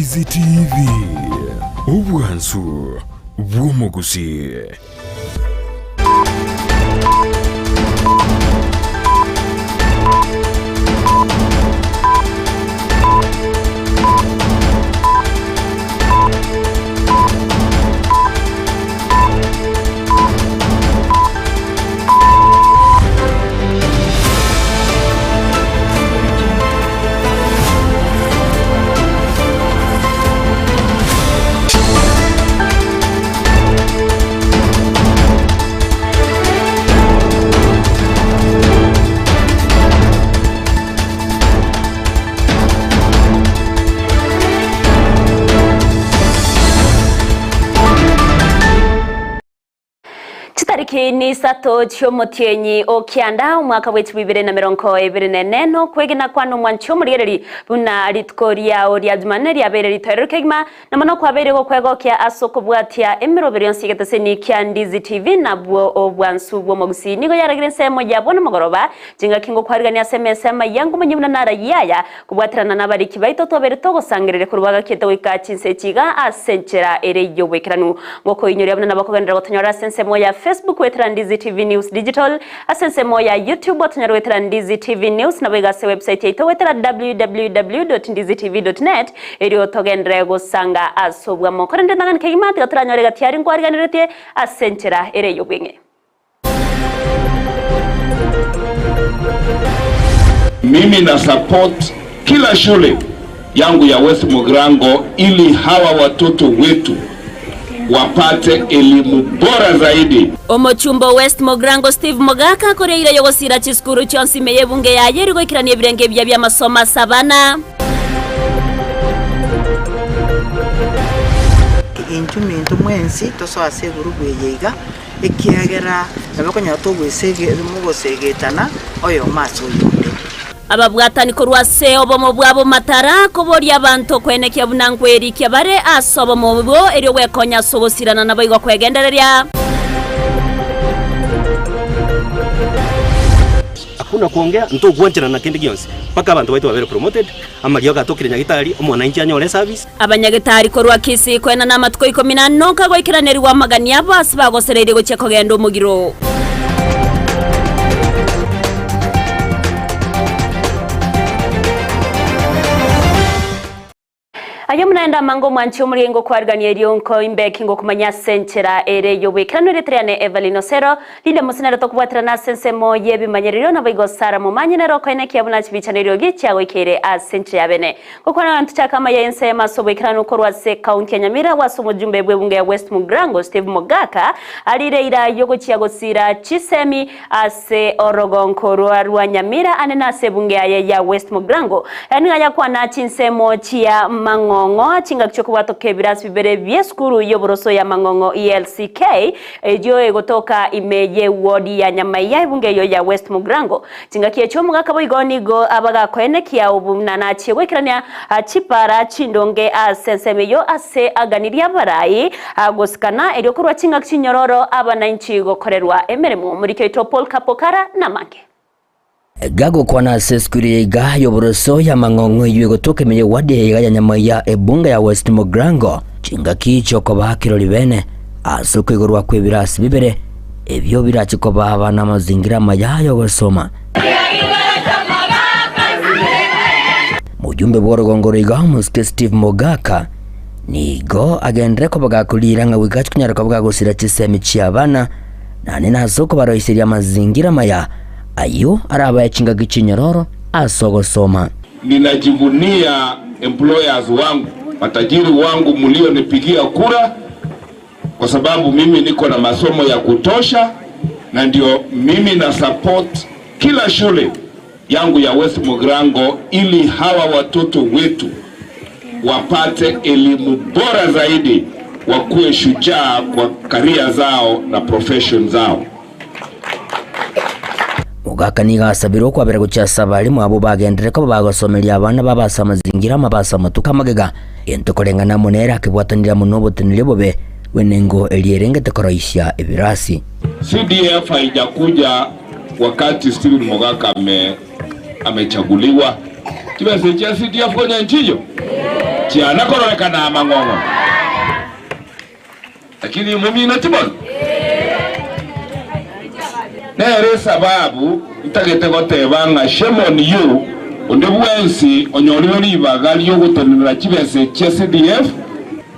Ndizi TV, obwansu bw'omogusii. Chitariki nisato chi'omotienyi o kianda omwaka bwe chibwa ibere na merongo ebere na ene, nokwegena kwane omwanchi omorigereri buna rituko riao ria Jumanne riabeire ritoereru kegima, na mono kwabeire gokwegokia ase okobwatia emeroberi yonsi y'egeteseni kia Ndizi TV nabwo obwansu bw'omogusii. Nigo yaragire ensemo ya bono mogoroba, chingaki ngokwarigania ase emesa amaya ngomanye buna narayie aya, Kobwaterana nabariki baito twabeire togosangereria korwa bagakiete goika chinsa echi iga ase enchera ere y'oboikeranu. Ngokoinyoria buna nabo kogenderera gotonyora ase ensemo ya Facebook goetera Ndizi TV News Digital, ase ensemo ya YouTube otonyore goetera Ndizi TV News naboigo ase website yaito goetera www.ndizitv.net erio togenderere gosanga ase obwamo. Korende ntang'ani kegima tiga toranyore gati aria nkwariganeretie ase enchera ere y'obweng'e. Mimi na support kila shule yangu ya West Mugirango ili hawa watoto wetu wapate elimu bora zaidi. Omochumba o West Mogrango Steve Mogaka akoria eira y'ogosiira chisukuru chionsi ime y'ebunge yaye eri goikerania ebirenge ebiya bi'amasomo ase abana. Intwe minto mwensi tosoe ase egurubu eye iga, ekiagera nabo okonyora togoesege mogosegetana oyomo ase oyonde. Ababwatani korwa ase obomo bwabo matara koboria abanto koenekia buna nkwerikia bare ase obomo obwo erio gwekonya ase ogosirana naboigo kwegendereria. Hakuna kuongea, ntogwancherana na kende gionsi mpaka abanto baito babere promoted, amariogo atokire nyagitari, omwananchi anyore eservice. Abanyagetari korwa Kisii koenana amatuko ikomi na ano kagoikeranerigwa amagani abo ase bagosereirie gochia kogenda omogiro. Aye omonene amange omwanchi omorenge ngokwarigania erio nkoimbe ki ngokomanya ase enchera ere y'oboikeranu erieta riane Evelyn Osero Linda Musa nere tokobwaterana ase ensemo y'ebimanyererio naboigo Sarah Momanyi nere okoenekia buna chibicha na eriogi chiagoikeire ase enchera ya bene. Gokwana na ntochake amaya y'ensemo ase oboikeranu korwa ase ekaunti ya Nyamira gwase omojumbe bw'ebunge ya West Mugirango Steve Mogaka arire eira y'ogochia gosiira chisemi ase orogonko rwa rwa Nyamira ane nase ebunge yaye ya West Mugirango. Nigo ayakwana chinsemo chia Mang'ong'o chingaki chi'okobwatoka ebirasi bibere bi'esukuru y'oboroso ya Mang'ong'o ELCK Eyio egotoka ime y'ewodi ya Nyamaiya, ebunge eyio ya West Mugirango. Chingaki echio omogaka boigo nigo abagakoenekia obuna nachie goikerania chipara chindonge ase ensemo eyio ase aganirie abarai gosikana erio korwa chingaki chinyororo abanainchi gokorerwa emeremo. Omoriki oito Paul Kapokara namange. Gagokwana ase esukuru ya iga y'oboroso y'amang'ong'o eyio egotoka ime y'ewadi ya iga ya Nyamaiya ebunge ya West Mugirango, chingaki chi'okobaa kirori bene ase okoigorwa kw'ebirasi bibere ebio birache kobaa abana amazingira amaya y'ogosoma. Mojumbe bw'orogongo rwa iga omosike Steve Mogaka nigo agenderere koba gakorira ng'a goika ache konyara koba gagosira chisemi chi'abana naende nase okobaroiseria amazingira amaya Ayio arabae chingaki chinyororo ase ogosoma. Ninajivunia employers wangu, matajiri wangu mlionipigia kura kwa sababu mimi niko na masomo ya kutosha na ndio mimi na support kila shule yangu ya West Mugirango ili hawa watoto wetu wapate elimu bora zaidi, wakuwe shujaa kwa career zao na profession zao. Mogaka nigo asabire okwabera gochia ase abalimu abwo bagenderere koba bagosomeria abana babo ase amazingira amabe ase amatuko amagega, egento koreng'ana amo nere akebwatanire amo noboteneneri obobe bw'enengo eria erengete koroisia ebirasi. CDF haijakuja wakati Stephen Mogaka ame amechaguliwa. Chibesa echi chia CDF konya nchiyo? Chiana kororekana amang'ong'o. Lakini momineti bono? Nere esababu ntagete goteba ng'a shame on you onde bwensi onyorire ribaga riogotenenera chibesa chia CDF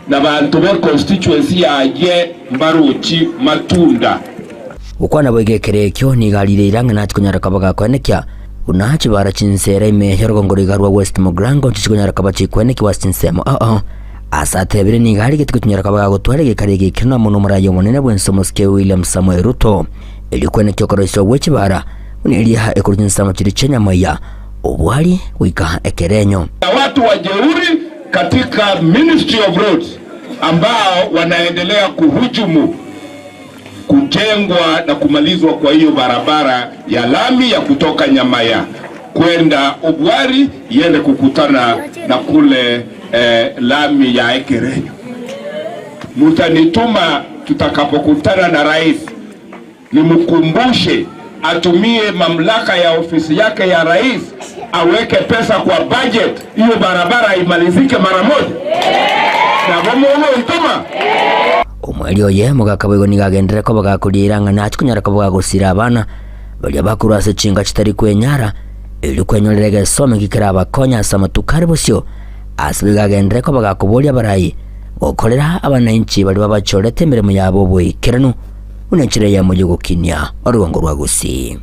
na banto be constituency yaye mbarochi matunda. Gokwana boigo ekero ekio nigo arire eira ng'a nachi konyara koba gakoenekia buna chibara chinsera ime y'orogongo roiga rwa West Mugirango nchichi konyara koba chikoenekiwa ase chinsemo oo. Ase atebire nigo arigete gochinyora koba gagotwara egekaro egekiranu amo nomoraia omonene bw'ense omosike William Samoei Ruto erio koenekia okoroisia gwe chibara buna eria ekorwa chinsemo chiria chi'enyamaiya obwari goika ekerenyo. Na watu wajeuri katika Ministry of Roads ambao wanaendelea kuhujumu kujengwa na kumalizwa kwa hiyo barabara ya lami ya kutoka Nyamaya kwenda Obwari iende kukutana na kule lami ya Ekerenyo. Mutanituma tutakapokutana na rais nimkumbushe atumie mamlaka ya ofisi yake ya rais aweke pesa kwa budget hiyo barabara imalizike mara moja. Nabo muno ntuma. Omweri oye mogaka boigo nigo agenderere koba gakoria eira ng'a nachi konyara koba gagosira abana baria bakorwa ase chinka chitari kwenyara erio kwenyorera egesomo eki kerabakonye ase amatuko are bosio ase boigo agenderere koba gakoboria abarai gokorera abanainchi baria babachorete emeremo yabo oboikeranu buna enchera eyemo y'ogokinia orugongo rwa Gusii.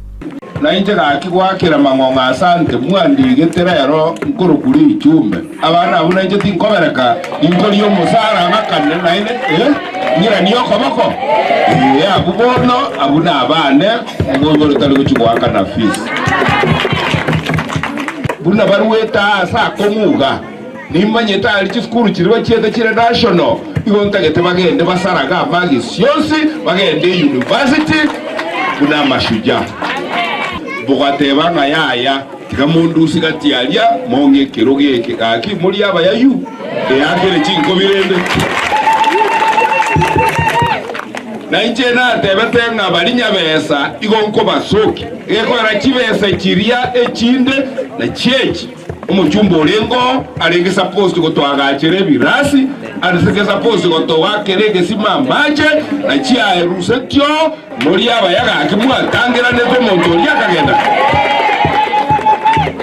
Na inche gaki goakera mang'ong'o asante mwandigete rero nkorokwa richumbe. Abana abwo nainche tinkobereka, ninkoria omosara ng'akane naende eh, ng'iranie okoboko. Ee, abwo bono abwo nabane omoibori tari gochia goakana fees. Buna baruete aa ase akong'u iga, nimanyete aria chisukuru chiria bachiete chire national, igo ntagete bagende basarage amagisi onsi, bagende university buna amashujaa. Bogateba ng'a yaya, tiga mondusie gati aria, mong'e ekerogo eke, gaki morie abayayu, eakere chinkobi rende. Na inche natebete ng'a baria nyabesa igo nkobasokia, egekorera chibesa chiria echinde na chiechi. Omochumba orenge oo arenge supposed gotoagachera ebirasi, arenge supposed gotoakera egesima amache, na chiaerusetio morie abaya gaki mwatangeranete omonto oria akagenda.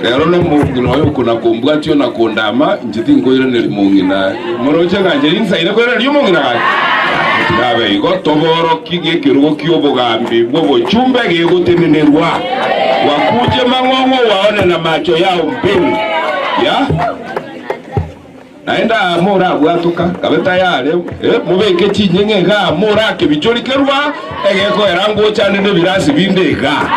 Rero nomong'ina oyo okona kombwatia ona kondama, inche tinkoiraneria mong'ina. Moroche ng'a inche ninsaine koiraneria omong'ina gaki? Tirabe igo, toborokie gekerogo ki'obogambi bw'obochumbe gegotenenerwa. Wakuje mang'ong'o waone na macho yao mbili. Ya? Naende aa morabwatoka, kabe tayari, eh, mobeke chinyeng'e igaa, morake bichori kerwa, egekoera ngochane nebirasi binde igaa.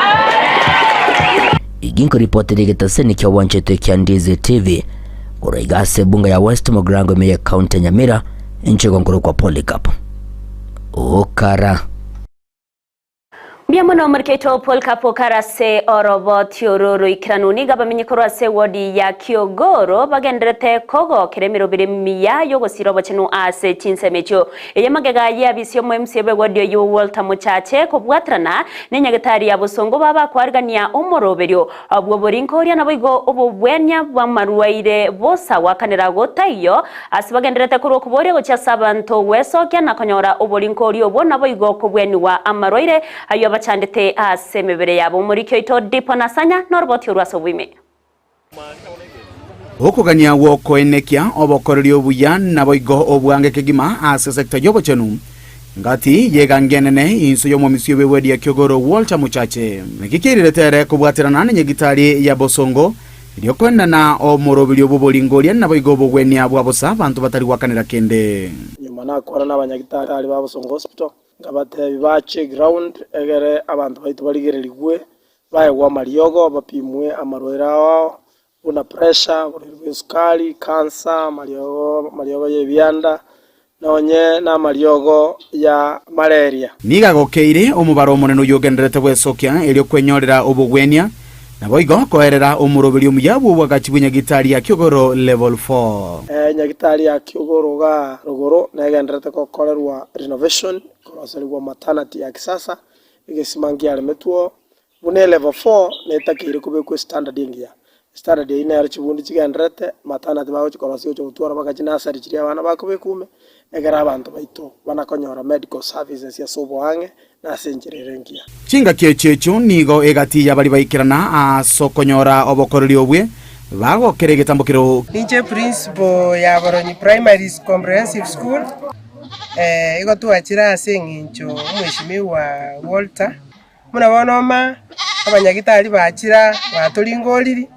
Igi nkoripotera egetaseni kia obwancheto ekia Ndizi TV korwa iga ase ebunga ya West Mugirango ime ye county ya Nyamira, inche igo nkorokwa Polycarp Okara. Mbuya mono omorikeito Polycarp Okara ase oroboti oro roikeranu. Nigo abamenyi korwa ase ewodi ya Kiogoro bagendererete kogokera emeroberi emiya y'ogosira obochenu ase chinsemo echio. Eye magega y'abisi y'omo-MCA bw'ewodi oyio Walter Mochache kobwaterana nenyagetari ya Bosongo babakwarigania omoroberio bw'oborinkoria naboigo obobwenia bw'amarwaire bosa gwakanera gotaiyo ase bagendererete korwa okoboria gochia ase abanto gwesokia na konyora oborinkoria obwo naboigo kobwenigwa amarwaire ayio abachandete ase emebere yabo. Omoriki oito Dipo Nasanya noroboti orwo ase oboime. Okogania gw'okoenekia obokoreri obuya naboigo obwange kegima ase sector y'obochenu ngati y'egangi enene inse y'omomisia bw'ewedi ya Kiogoro Walter Muchache. Naki kiairerete ere kobwaterana nenyagitari ya Bosongo erio koenana omoroberio bw'oboringoria naboigo obogwenia bwa bosa abanto batari gwakanera kende. Nyuma nakwana nabanyagitari ba Bosongo Hospital, nkabatebia bache ground egere abanto baito barigererigwe Baegwe amariogo, bapimwe amarwaire ao buna pressure, oborwaire bwa esukari, cancer, amariogo amariogo ya ebianda, nonye na amariogo ya malaria. Nigo agokeire omobaro omonene oyio ogendererete gwesokia erio kwenyorera obogwenia, naboigo koerera omoroberio omuya bw'obwagachi bw'enyagitari ya Kiogoro Level 4. Enyagitari ya Kiogoro igaa rogoro negendererete gokorerwa renovation, koroserigwa maternity ya kisasa, Egesima nkiaremetwe oo, buna elevel four netakeire kobekwa estandard engiya. Standard eyio nero chibundi chigendererete, maternity bagochi korosia gocha gotwara mpaka chinursery chiria abana bakobekwa ime, ekero abanto baito bana konyora medical services ase oboang'e na ase enchera ere engiya. Chingaki echio echio nigo egati y'abaria baikerana ase okonyora obokoreri obwe bagokera egetambo kero. Ninche principal ya Boronyi Primary Comprehensive School, igo twachire ase eng'encho omweshimiwa Walter Buna bono oma, abanyagitari bachira batoringoriri,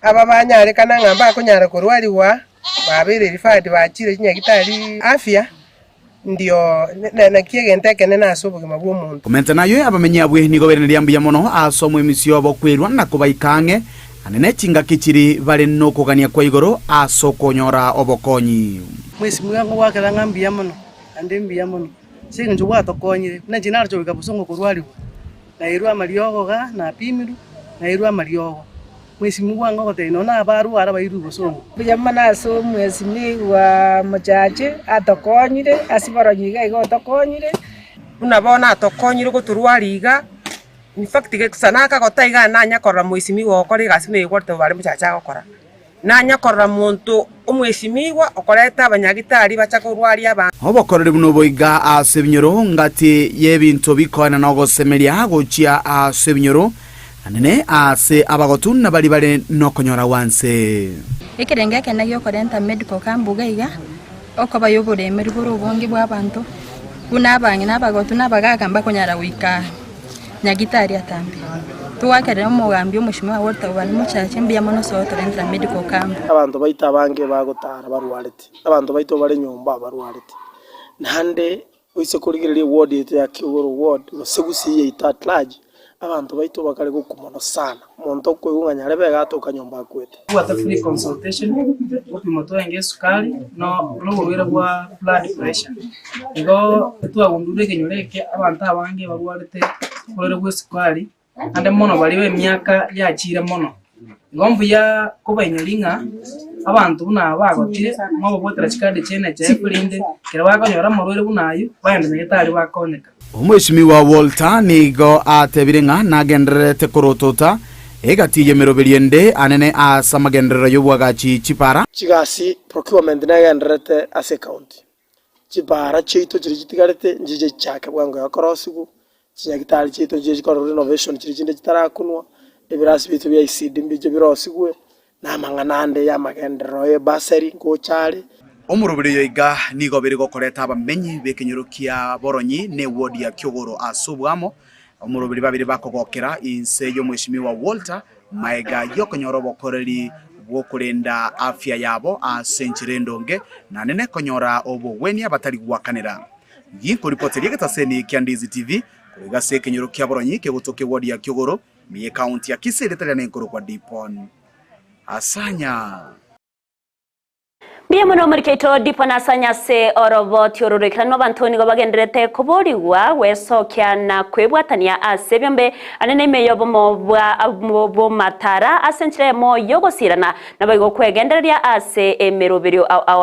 aba banyarekana ng'a mbakonyara korwarigwa, babeire referred bachire chinyagitari afya, ndio naki egento ekenene ase obogima bw'omonto. Komenta nayio, abamenyi abwe nigo bereneria mbuya mono ase omoemisi obo kwerua na kobaika ang'e naende ne chingaki chiri bare nokogania kwa igoro ase okonyora obokonyi. Mwesimigwa ngogoakera ng'a mbuya mono, naende mbuya mono. Ase engencho gwatokonyire, buna inche naroche goika bosongo korwarigwa, nairwe amariogo iga, napimirwe, nairwe amariogo. Mwesimigwa ange ogotebia nonya na abarware abairwe bosongo. Mbuya mono ase omwesimigwa mochache atokonyire, ase boronyi iga iga otokonyire. Buna bono atokonyire gotorwaria iga, in fact gesa nakagota iga nanya korora mwesimigwa ogokora egasi buna egwarete bare mochache agokora. Nanya korora monto omwesimigwa okoreta abanyagitari bacha korwaria abanto. Obokoreri buna obo iga ase ebinyoro ngati y'ebinto bikoenana ogosemeria gochia ase ebinyoro, anene ase abagotu na baria bare nokonyora gwanse. Ekerengo ekenene giokorenta medical camp iga iga, okoba y'oboremeru bore obonge bwa abanto, buna abang'ina abagotu na abagaka mbakonyara goika Nyagitari atambe. Toakerere omogambi omochie Walter Obani Mochache mbuya mono ase ogotorentera medical camp. Abanto baito abange bagotara barwarete, abanto baito bare nyomba barwarete. Naende oise korigereria eward yaito ya Kiogoro ward gose Gusii yaito at large, abanto baito bakare gokwa mono sana. Omonto okoigwa ng'a nyarebe iga atoka nyomba akwete. Tobwate free consultation, gopimwa twarenge esukari, na oborwaire bwa blood pressure. Igo twagundure ekenyoro eke abanto abange barwarete oborwaire bwa esukari, naende mono baria b'emiaka yachire mono. Igo mbuya kobainyori ng'a abanto buna aba bagotire, mobabwatera chikadi chia NHIF erinde ekero bakonyora amarwaire buna aywo, bagende nyagetari bakonyeka. Omweshimiwa Walter nigo atebire ng'a nagendererete korotota egati y'emeroberio ende anene ase amagenderero y'oboagachi chipara. Chigasi, procurement negendererete ase ecounty. Chipara chiaito chiria chitigarete nchiche chichake bwango iga korosigwa, chinyagitari chiaito nchiche chikorerwa renovation chiria chinde chitarakunwa, ebirasi biaito bia ECD mbiche birosigwe, na amang'ana ande y'amagenderero ya ebursary ngocha are. Omoroberi oyo iga nigo bere gokoreta abamenyi b'ekenyoro kia Boronyi ne eward ya Kiogoro ase oboamo. Omoroberi babere bakogokera inse y'omweshimiwa Walter maega y'okonyora obokoreri bw'okorenda afya yabo ase enchera endonge naende nekonyora obogwenia batari gwakanera. Ginkoripoteria egetaseni kia Ndizi TV korwa iga ase ekenyoro kia Boronyi kegotoka eward ya Kiogoro ime y'ecounty ya Kisii ritari riane nkorokwa Dipon Asanya. Mbuya mono omoriki oito Dipon Asanya ase oroboti oro roikeranu abanto nigo bagendererete koborigwa gwesokia na kwebwatania ase ebiombe ande na ime y'obomo bwa bomatara ase enchera eyemo y'ogosirana naboigo kwegendereria ase emeroberio ao ao.